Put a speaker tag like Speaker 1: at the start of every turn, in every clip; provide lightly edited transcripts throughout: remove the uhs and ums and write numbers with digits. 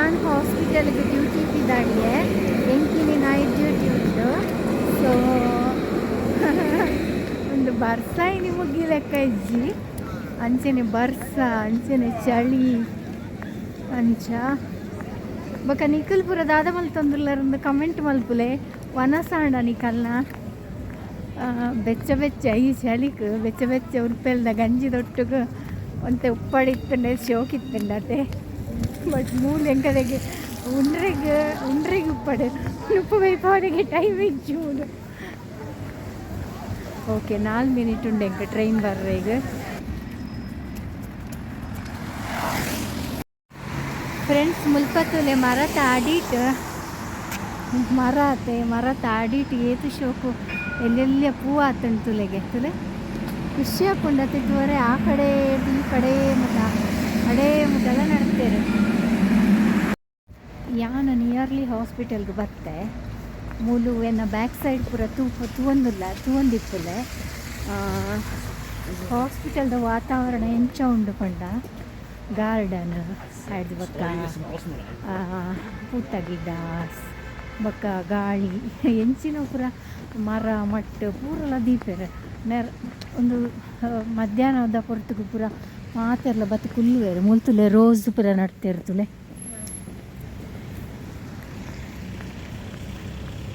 Speaker 1: ಯಾನ್ ಹಾಸ್ಪಿಟಲ್ಗೆ duty ಇದ್ದಾಡಿಯೆ. ಎಂಕಿನಿ night duty ಉಂಟು. ಸೊ ಒಂದು ಬರ್ಸ ಇನಿ ಮುಗಿಲೆಕ್ಕ ಇಜ್ಜಿ. ಅಂಚನೆ ಬರ್ಸ, ಅಂಚನೆ ಚಳಿ ಅಂಚ. ಬೊಕ ನಿಕುಲ್ ಪೂರ ದಾದ ಮಲ್ತೊಂದುಲ್ಲರ್ ಕಮೆಂಟ್ ಮಲ್ಪುಲೆ. ವನಸಾಂಡ ನಿಕಲ್ನ ಬೆಚ್ಚ ಬೆಚ್ಚ ಈ ಚಳಿಕ್ ಬೆಚ್ಚ ಬೆಚ್ಚ ಉರ್ಪೆಲ್ದ ಗಂಜಿ ದೊಟ್ಟುಗು ಒಂತೆ ಉಪ್ಪಡಿತ್ತಂಡೆ ಶೋಕಿತ್ತಂಡತೆ. ಬಟ್ ಮೂಲು ಎಂಕಲೆಗ್ ಉಂಡ್ರೆಗ್ ಉಂಡ್ರೆಗ್ ಉಪ್ಪಡು ಉಪ್ಪು ಬೈಪವರೆಗೆ ಟೈಮ್ ಇಜ್ಜಿ ಮೂಲು. ಓಕೆ, 4 ಮಿನಿಟ್ ಉಂಡು ಎಂಕ ಟ್ರೈನ್ ಬರ್ರೆಗ್. ಫ್ರೆಂಡ್ಸ್, ಮುಲ್ಪ ತೂಲೆ, ಮರತ ಅಡಿಟ್ ಮರ ಆತೆ. ಮರತ ಅಡಿಟ್ ಏತ್ ಶೋಕು ಎಲ್ಲೆಲ್ಲ ಪೂ ಆತುಂಡು ತೂಲೆಗೆ. ತೂಲೆ, ಖುಷಿ ಆಪುಂಡು ಅತೆ ತೂವರೆ. ಆ ಕಡೆ ಈ ಕಡೆ ಮುಟ ಅಡೇ ಮುಟಲ ನಡ್ತೇರು. ಯಾನ್ ನಿಯರ್ಲಿ ಹಾಸ್ಪಿಟಲ್ಗೆ ಬತ್ತೆ. ಮೂಲು ಎನ್ನ ಬ್ಯಾಕ್ ಸೈಡ್ ಪೂರ ತೂಪ ತೂವೊಂದುಲ್ಲ, ತೂವೊಂದಿಪ್ಪುಲೆ. ಹಾಸ್ಪಿಟಲ್ದ ವಾತಾವರಣ ಎಂಚ ಉಂಡು ಪಂಡ, ಗಾರ್ಡನ್ ಸೈಡ್ ಬೊಕ್ಕ ಪೂತ ಗಿಡ ಬೊಕ್ಕ ಗಾಳಿ ಎಂಚಿನ ಪೂರ ಮರ ಮಟ್ಟ್ ಪೂರಲ ದೀಪೆರ್. ನೆರ್ ಒಂದು ಮಧ್ಯಾಹ್ನದ ಪೊರ್ತುಗು ಪೂರ ಮಾತೆರ್ಲ ಬತ್ತ್ ಕುಲ್ಲುವೆರ್. ಮೂಲು ತೂಲೆ, ರೋಸ್ ಪೂರ ನಡ್ತೆರ್ ತೂಲೆ.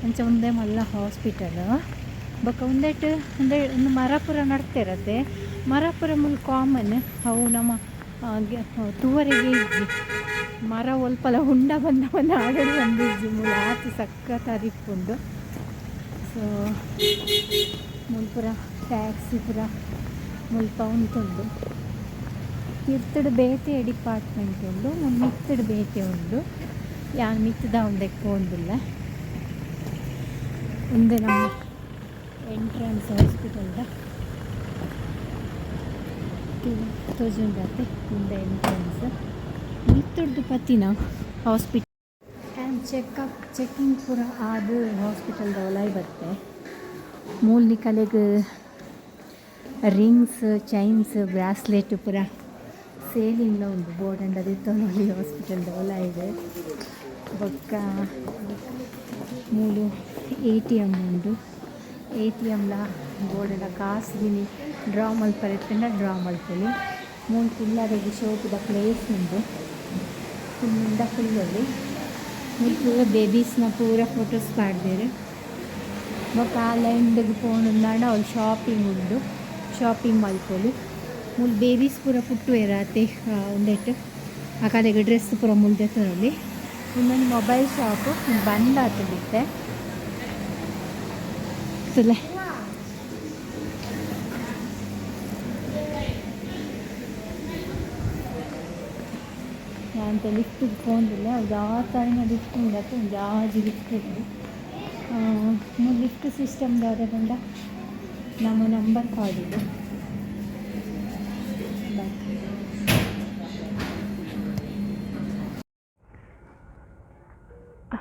Speaker 1: ಅಂಚ ಉಂದೆ ಮಲ್ಲ ಹಾಸ್ಪಿಟಲ್. ಬೊಕ್ಕ ಉಂದೆಟ್ ಉಂದೆ ಉಂದು ಮರ ಪೂರ ನಡ್ತೆರತೆ. ಮರ ಪೂರ ಮೂಲು ಕಾಮನ್. ಅವು ನಮ ತೂವರೆಗೆ ಇಜ್ಜಿ. ಮರ ಒಲ್ಪಲ ಉಂಡ ಬಂದ ಬಂದ ಆಡಡ್ ಬಂದಿಜ್ಜಿ. ಮೂಲು ಆತ್ ಸಖತ್ ಆದಿಪ್ಪುಂಡು. ಸೊ ಮೂಲು ಪೂರ ಟ್ಯಾಕ್ಸಿ ಪೂರ ಮುಲ್ಪ ಉಂತುಂಡು. ತಿರ್ತುಡು ಬೇತೆ ಡಿಪಾರ್ಟ್ಮೆಂಟ್ ಉಂಡು, ಮೂಲು ಮಿತ್ತುಡು ಬೇತೆ ಉಂಡು. ಯಾನ್ ಮಿತ್ತುದ ಉಂದೆಕ್ ಪೋವೊಂದುಲ್ಲೆ. ಉಂದೆ ನಮ್ಮ ಎಂಟ್ರೆನ್ಸ್ ಹಾಸ್ಪಿಟಲ್ದ ತೋಜುಂಡತೆ. ಉಂದೆ ಎಂಟ್ರೆನ್ಸ್ ಮಿತ್ತುಡ್ದು ಪತ್ತಿನ hospital and checkup checking ಪೂರ ಆದ್ ಹಾಸ್ಪಿಟಲ್ದ ಒಲಾಯಿ ಬತ್ತೆ. ಮೂಲು ನಿಕಲೆಗ್ rings, chains, bracelet ಪೂರ ಸೇಲಿಂಗ್ಲ ಉಂಡು. ಬೋರ್ಡ್ ಅಂಡ ದೆತ್ತೊನೊಲಿ ಹಾಸ್ಪಿಟಲ್ದ ಒಲಾಯಿಡ್. ಬೊಕ್ಕ ಮೂಲು ಎಟಿಎಮ್ ಉಂಡು. ಎಟಿಎಮ್ಲ ಬೋರ್ಡ್ದ ಕಾಸ್ ಗಿನಿ ಡ್ರಾ ಮಲ್ಪರೆ ಇತ್ತುಂಡ ಡ್ರಾ ಮಲ್ಪೊಲಿ. ಮೂಲು ಕುಲ್ಲರೆಗ್ ಶೋಕುದ ಪ್ಲೇಸ್ ಉಂಡು. ಕುಲ್ಲುಂಡ ಕುಲ್ಲೊಲಿ. ಮೂಲು ಪೂರ ಬೇಬೀಸ್ನ ಪೂರ ಫೋಟೋಸ್ ಪಾಡ್ದೆರ್. ಬೊಕ್ಕ ಆ ಲೈನ್‌ಗ್ ಪೋವೊಡುಂದಾಂಡ ಅವ್ಲು ಶಾಪಿಂಗ್ ಉಂಡು, ಶಾಪಿಂಗ್ ಮಲ್ಪೊಲಿ. ಮೂಲು ಬೇಬೀಸ್ ಪೂರ ಪುಟ್ಟುವೆರ್ ಆತೆ. ಉಂದೆಟ್ ಅಕಲೆಗ್ ಡ್ರೆಸ್ ಪೂರ ಮೂಲು ದೆತೊನೊಲಿ. ಉಂದೊಂಜಿ ಮೊಬೈಲ್ ಶಾಪ್ ಬಂದ್ ಆತುಂಡು ಇತ್ತೆ. ತೂಲೆ. ಯಾನ್ ಲಿಫ್ಟ್ ಪೋವೊಂದುಲ್ಲೆ. ಅವು ದಾತಾಯಿನ ಲಿಫ್ಟ್ ಉಂಡತೆ. ಒಂಜಿ ಆಜಿ ಲಿಫ್ಟ್ ಉಂಡು. ಮೂಲು ಲಿಫ್ಟ್ ಸಿಸ್ಟಮ್ ದಾದ ಪಂಡ ನಮ್ಮ ನಂಬರ್ ಪಾಡೊಡು. ಬಾಯ್.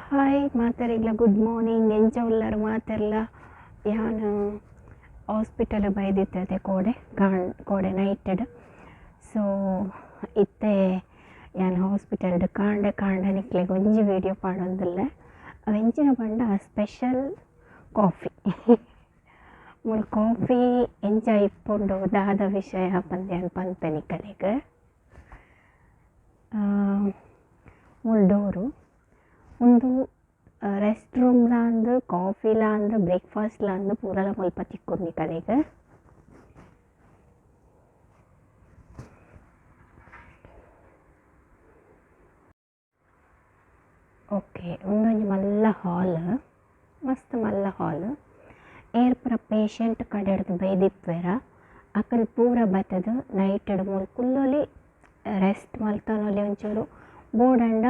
Speaker 2: ಹಾಯ್ ಮಾತೆರೆಗ್ಲ, ಗುಡ್ ಮಾರ್ನಿಂಗ್. ಎಂಚ ಉಲ್ಲರ್ ಮಾತೆರ್ಲ? ಯಾನ್ ಹಾಸ್ಪಿಟಲ್ ಬೈದಿತ್ತೆ ಕೋಡೆ ಕಾಣ್ ಕೋಡೆ ನೈಟೆಡ್. ಸೊ ಇತ್ತೆ ಯಾನ್ ಹಾಸ್ಪಿಟಲ್ಡ್ ಕಾಂಡೆ ಕಾಂಡೆ ನಿಕ್ಲೆಗ್ ಒಂಜಿ ವೀಡಿಯೋ ಪಾಡೊಂದುಲ್ಲೆ. ಅವು ಎಂಚಿನ ಪಂಡ ಸ್ಪೆಷಲ್ ಕಾಫಿ. ಮೂಲು ಕಾಫಿ ಎಂಚ ಇಪ್ಪುಂಡು, ದಾದ ವಿಷಯ ಪಂದ್ ಯಾನ್ ಪನ್ಪೆ ನಿಕಲೆಗ್. ಮೂಲು ಡೋರು. ಉಂದು ರೆಸ್ಟ್ ರೂಮ್ಲ ಅಂದ್, ಕಾಫಿಲ ಅಂದ್, ಬ್ರೇಕ್ಫಾಸ್ಟ್ಲ ಅಂದ್, ಪೂರಲ ಮುಲ್ಪ ತಿಕ್ಕುಂಡು ನಿಕಲೆಗ್. ಓಕೆ, ಉಂದೊಂಜಿ ಮಲ್ಲ ಹಾಲ್, ಮಸ್ತ್ ಮಲ್ಲ ಹಾಲ್. ಏರ್ ಪೂರ ಪೇಶೆಂಟ್ ಕಡೆಡ್ದ್ ಬೈದಿಪ್ಪುವೆರ, ಅಕುಲು ಪೂರ ಬತ್ತುದು ನೈಟ್ ಮೂಲು ಕುಲ್ಲೊಲಿ, ರೆಸ್ಟ್ ಮಲ್ತೊನೊಲಿ ಒಂಚೂರು. ಬೋಡಾಂಡ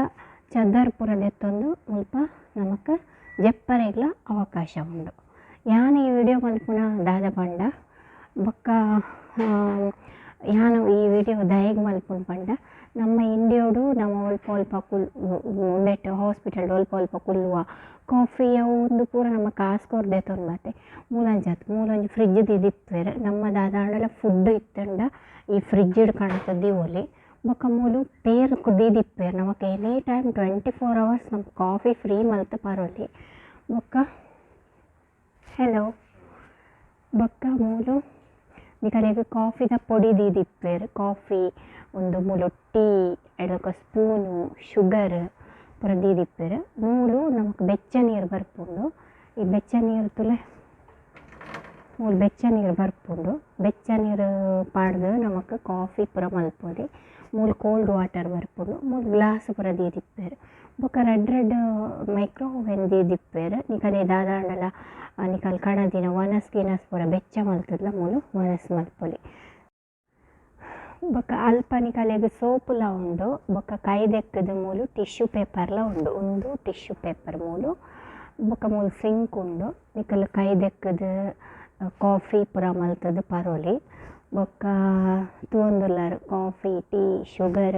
Speaker 2: ಚದರ್ ಪೂರ ದೆತ್ತೊಂದು ಮುಲ್ಪ ನಮಕ್ ಜೆಪ್ಪರೆಗ್ಲ ಅವಕಾಶ ಉಂಡು. ಯಾನ್ ಈ ವಿಡಿಯೋ ಮಲ್ಪುನ ದಾದ ಪಂಡ, ಬೊಕ್ಕ ಯಾನ್ ಈ ವಿಡಿಯೋ ದಾಯೆಗ್ ಮಲ್ಪುನು ಪಂಡ, ನಮ್ಮ ಇಂಡಿಯಾಡು ನಮ ಒಲ್ಪ ಒಲ್ಪ ಕುಲ್ ಉಂದೆಟ್ ಹಾಸ್ಪಿಟಲ್ ಒಲ್ಪ ಒಲ್ಪ ಕುಲ್ಲುವ, ಕಾಫಿ ಅವು ಉಂದು ಪೂರ ನಮ ಕಾಸ್ ಕೊರ್ದು ದೆತ್ತೊಂದು ಬತ್ತೆ. ಮೂಲಂಚ ಅತ್ತ್, ಮೂಲೊಂಜಿ ಫ್ರಿಜ್ ದೀದಿಪ್ಪುವೆರ್. ನಮ್ಮ ದಾದಾಂಡಲ ಫುಡ್ ಇತ್ತುಂಡ ಈ ಫ್ರಿಜ್ ಕಣತ್ ದೀವೊಲಿ. ಬೊಕ್ಕ ಮೂಲು ಪೇರ್ ಕುದಿದಿಪ್ಪೇರ್ ನಮಕ್ any time 24 hours ನಮ್ಮ ಕಾಫಿ ಫ್ರೀ ಮಲ್ತ್ ಪರೊಲಿ ಬೊಕ್ಕ ಹೆಲೋ ಬೊಕ್ಕ ಮೂಲು ನಿಕಲೆಗ್ ಕಾಫಿದ ಪೊಡಿ ದೀದಿಪ್ಪೇರ್ ಕಾಫಿ ಒಂದು ಮೂಲು ಟೀ ಎಡಕ ಸ್ಪೂನು ಶುಗರ್ ಪೂರ ದೀದಿಪ್ಪೇರ್ ಮೂಲು ನಮಕ್ ಬೆಚ್ಚ ನೀರು ಬರ್ಪುಂಡು ಈ ಬೆಚ್ಚ ನೀರು ತುಲೆ ಮೂಲು ಬೆಚ್ಚ ನೀರು ಬರ್ಪುಂಡು ಬೆಚ್ಚ ನೀರು ಪಾಡ್ದು ನಮಕ್ ಕಾಫಿ ಪೂರ ಮಲ್ಪೊಲಿ ಮೂಲು ಕೋಲ್ಡ್ ವಾಟರ್ ಬರ್ಪುಂಡು ಮೂಲು ಗ್ಲಾಸ್ ಪೂರ ದೀದಿಪ್ಪೇರ್ ಬೊಕ್ಕ red red micro oven ದೀದಿಪ್ಪೇರ್ ನಿಕಲೆ ದಾದಾಂಡಲ ನಿಕಲ್ ಕಣದಿನ ವನಸ್ ಗಿನಸ್ ಪೂರ ಬೆಚ್ಚ ಮಲ್ತದ್ಲ ಮೂಲು ವನಸ್ ಮಲ್ಪೊಲಿ ಬೊಕ್ಕ ಅಲ್ಪ ನಿಕಲೆಗ್ ಸೋಪುಲ ಉಂಡು ಬೊಕ್ಕ ಕೈ ದೆಕ್ಕದ ಮೂಲು ಟಿಶ್ಯೂ ಪೇಪರ್ಲ ಉಂಡು ಉಂದು ಟಿಶ್ಯೂ ಪೇಪರ್ ಮೂಲು ಬೊಕ್ಕ ಮೂಲು ಸಿಂಕ್ ಉಂಡು ನಿಕಲ್ ಕೈ ದೆಕ್ಕದ ಕಾಫಿ ಪೂರ ಮಲ್ತದ ಪರೊಲಿ ಬೊಕ್ಕ ತೂವೊಂದುಲ್ಲಾರ್ coffee tea sugar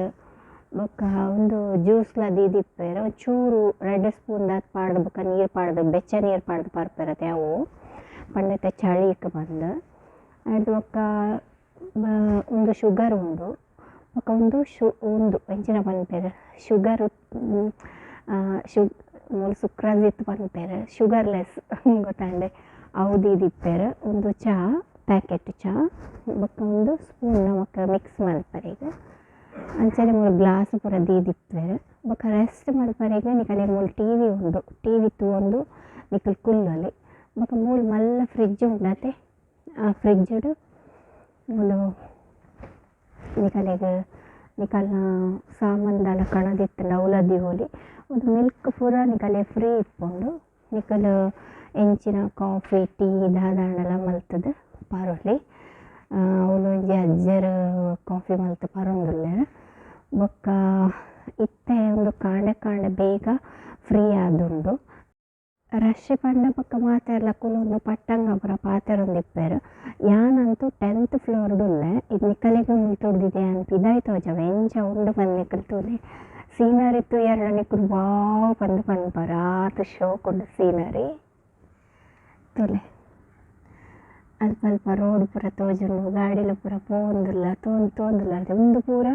Speaker 2: ಬೊಕ್ಕ ಉಂದು ಜ್ಯೂಸ್ಲ ದೀದಿಪ್ಪೇರ್ ಚೂರು ರೆಡ್ ಸ್ಪೂನ್ ದಾತ್ ಪಾಡ್ದು ಬೊಕ್ಕ ನೀರು ಪಾಡ್ದು ಬೆಚ್ಚ ನೀರು ಪಾಡ್ದು ಪರ್ಪೆರತೆ ಅವು ಪಂಡತೆ ಚಳಿಕ್ ಬಂದು ಅಯ್ದು ಬೊಕ್ಕ ಉಂದು ಶುಗರ್ ಉಂಡು ಬೊಕ್ಕ ಉಂದು ಉಂದು ಎಂಚಿನ ಪನ್ಪೆರ್ ಶುಗರ್ ಮೂಲು ಸುಕ್ರಾಜಿತ್ ಪನ್ಪೆರ್ ಶುಗರ್ ಲೆಸ್ ಗೊತ್ತಾಂಡೆ ಅವು ದೀದಿಪ್ಪೇರ್ ಉಂದು ಚಾ ಪ್ಯಾಕೆಟ್ ಚಾ ಬೊಕ್ಕ ಉಂದು ಸ್ಪೂನ್ ನಮಕ್ ಮಿಕ್ಸ್ ಮಲ್ಪರೆಗ್ ಅಂಚನೆ ಮೂಲು ಗ್ಲಾಸ್ ಪೂರ ದೀದಿಪ್ಪೇರ್ ಬೊಕ್ಕ ರೆಸ್ಟ್ ಮಲ್ಪರೆಗ್ ನಿಕಲೆಗ್ ಮೂಲು ಟಿವಿ ಉಂಡು ಟಿವಿ ತೂವೊಂದು ನಿಕಲ್ ಕುಲ್ಲೊಲಿ ಬೊಕ್ಕ ಮೂಲು ಮಲ್ಲ ಫ್ರಿಜ್ ಉಂಡತೆ ಆ ಫ್ರಿಜ್ಡ್ ಮೂಲು ನಿಕಲೆಗ್ ನಿಕಲ್ನ ಸಾಮಾನ್ ದಾಲ ಕಣದಿತ್ತ್ಂಡ ಅವುಲ ದೀವೊಲಿ ಉಂದು ಮಿಲ್ಕ್ ಪೂರ ನಿಕಲೆ ಫ್ರೀ ಇಪ್ಪುಂಡು ನಿಕಲ್ ಎಂಚಿನ ಕಾಫಿ ಟೀ ದಾದಾಂಡಲ ಮಲ್ತದ್ ಪರೊಲಿ ಅವುಲು ಒಂಜಿ ಅಜ್ಜೆರ್ ಕಾಫಿ ಮಲ್ತ್ ಪರೊಂದುಲ್ಲೆರ್ ಬೊಕ್ಕ ಇತ್ತೆ ಉಂದು ಕಾಂಡೆ ಕಾಂಡೆ ಬೇಗ ಫ್ರೀ ಆದುಂಡು ರಶ್ ಪಂಡ ಬೊಕ್ಕ ಮಾತೆರ್ಲ ಕುಲೊಂದು ಪಟ್ಟಂಗ ಪೂರ ಪಾತೆರೊಂದಿಪ್ಪೆರ್ ಯಾನಂತೂ 10th floor ಉಲ್ಲೆ ಇದು ನಿಕಲೆಗ್ ಮುಲ್ತೊಡ್ದಿದೆ ಯಾನ್ ಪಿದಾಯಿ ತೋಜವೆ ಎಂಚ ಉಂಡು ಪಂದ್ ನಿಕಲ್ ತೂಲೆ ಸೀನರಿ ತೂಯರ್ಡ ನಿಕುಲು ವಾವ್ ಪಂದ್ ಪನ್ಪರ್ ಆತ್ ಶೋಕ್ ಉಂಡು ಸೀನರಿ ತೂಲೆ ಅಲ್ಪ ಅಲ್ಪ ರೋಡ್ ಪೂರ ತೋಜುಂಡು ಗಾಡಿಲು ಪೂರ ಪೋವೊಂದುಲ್ಲ ತೋಂದುಲ್ಲ ಉಂದು ಪೂರ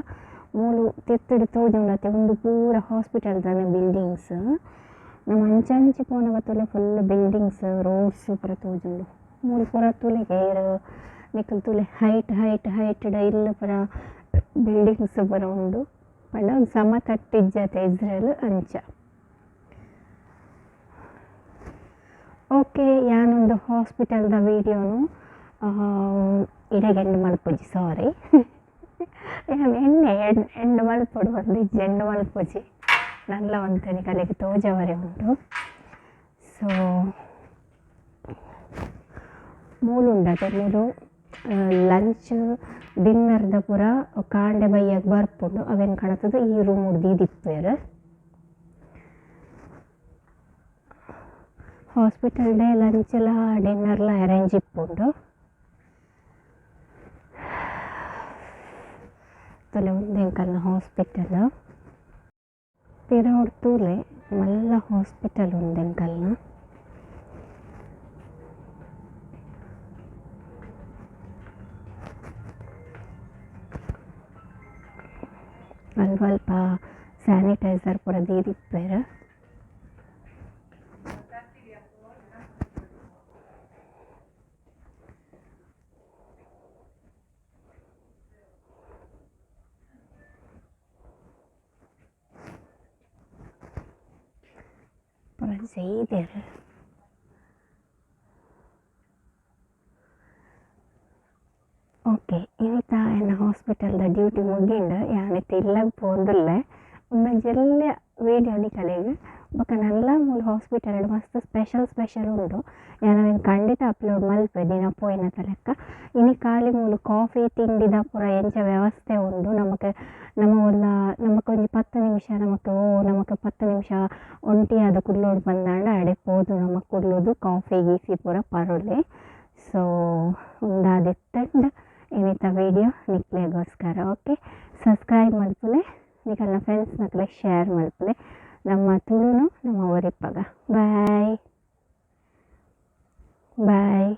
Speaker 2: ಮೂಲು ತಿರ್ತುಡು ತೋಜುಂಡತೆ ಉಂದು ಪೂರ ಹಾಸ್ಪಿಟಲ್ ದಾನೆ ಬಿಲ್ಡಿಂಗ್ಸ್ ನಮ್ಮ ಅಂಚಂಚಿ ಪೋನಗ ತೂಲೆ full buildings roads ಪೂರ ತೋಜುಂಡು ಮೂಲು ಪೂರ ತೂಲೆ ಏರ್ ನಿಕಲ್ ತೂಲೆ height height height ಇಲ್ಲು ಪೂರ ಬಿಲ್ಡಿಂಗ್ಸ್ ಪೂರ ಉಂಡು ಪಂಡ ಒಂಜಿ ಸಮ ತಟ್ಟಿಜ್ಜತೆ ಇಸ್ರೇಲ್ ಅಂಚ ಓಕೆ ಯಾನೊಂದು ಹಾಸ್ಪಿಟಲ್ದ ವೀಡಿಯೋನು ಇಡೆಗ್ ಎಂಡ್ ಮಲ್ಪೊಜಿ ಸಾರಿ ಯಾನ್ ಎಣ್ಣೆ ಎಂಡ್ ಮಲ್ಪೊಡು ಪಂದ್ ಇಜ್ಜಿ ಎಂಡ್ ಮಲ್ಪೊಜಿ ನಲ್ಲ ಒಂತೆ ನಿಕಲೆಗ್ ತೋಜವರೆ ಉಂಡು ಸೊ ಮೂಲು ಉಂಡತೆ ಮೂಲು ಲಂಚ್ ಡಿನ್ನರ್ದ ಪೂರ ಕಾಂಡೆ ಬಯ್ಯಗ್ ಬರ್ಪುಂಡು ಅವೆನ್ ಕಣತುದು ಈ ರೂಮ್ ದೀದಿಪ್ಪೆರ್ ಹಾಸ್ಪಿಟಲ್ ಡೇ ಲಂಚ್ಲ ಡಿನ್ನರ್ಲ ಅರೇಂಜ್ ಇಪ್ಪುಂಡು ತೂಲೆ ಉಂದು ಎಂಕಲ್ನ ಹಾಸ್ಪಿಟಲ್ ಪಿರವುಡು ತೂಲೆ ಮಲ್ಲ ಹಾಸ್ಪಿಟಲ್ ಉಂದು ಎಂಕಲ್ನ ಅಲ್ಪ ಅಲ್ಪ ಸ್ಯಾನಿಟೈಸರ್ ಪೂರ ದೀದಿಪ್ಪೆರ್ ಪೂರ ಜೈದೆರ್ ಓಕೆ ಇನಿತ ಎನ್ನ ಹಾಸ್ಪಿಟಲ್ದ ಡ್ಯೂಟಿ ಮುಗಿಂಡ್ ಯಾನ್ ಇತ್ತೆ ಇಲ್ಲಗ್ ಪೋವೊಂದುಲ್ಲೆ ಉಂದೊಂಜಿ ಎಲ್ಯ ವೀಡಿಯೋ ನಿಕಲೆಗ್ ಬೊಕ್ಕ ನಲ್ಲ ಮೂಲು ಹಾಸ್ಪಿಟಲ್ ಮಸ್ತ್ ಸ್ಪೆಷಲ್ ಸ್ಪೆಷಲ್ ಉಂಡು ಯಾನ್ ಅವೆನ್ ಖಂಡಿತ ಅಪ್ಲೋಡ್ ಮಲ್ಪೆ ದಿನ ಪೋಯಿನತ ಲೆಕ್ಕ ಇನಿ ಖಾಲಿ ಮೂಲು ಕಾಫಿ ತಿಂಡಿದ ಪೂರ ಎಂಚ ವ್ಯವಸ್ಥೆ ಉಂಡು ನಮಕ್ ನಮ ಒಲ್ಲ ನಮಕ್ ಒಂಜಿ 10 ನಿಮಿಷ ನಮಕ್ ಓ ನಮಕ್ 10 ನಿಮಿಷ ಒಂಟಿಯಾದ್ ಕುಲ್ಲೊಡು ಪಂದಾಂಡ ಅಡೆ ಪೋದು ನಮಕ್ ಕುಲ್ಲುದು ಕಾಫಿ ಗೀಫಿ ಪೂರ ಪರೊಲಿ ಸೊ ಉಂದಾದಿತ್ತಂಡ ಇನಿತ ವೀಡಿಯೋ ನಿಕ್ಲೆಗೋಸ್ಕರ ಓಕೆ ಸಬ್ಸ್ಕ್ರೈಬ್ ಮಲ್ಪುಲೆ ನಿಕಲ್ನ ಫ್ರೆಂಡ್ಸ್ ನಕಲೆ ಶೇರ್ ಮಲ್ಪುಲೆ ನಮ್ಮ ತುಳುನು ನಮ್ಮ ಒರಿಪ್ಪಗ ಬಾಯ್ ಬಾಯ್.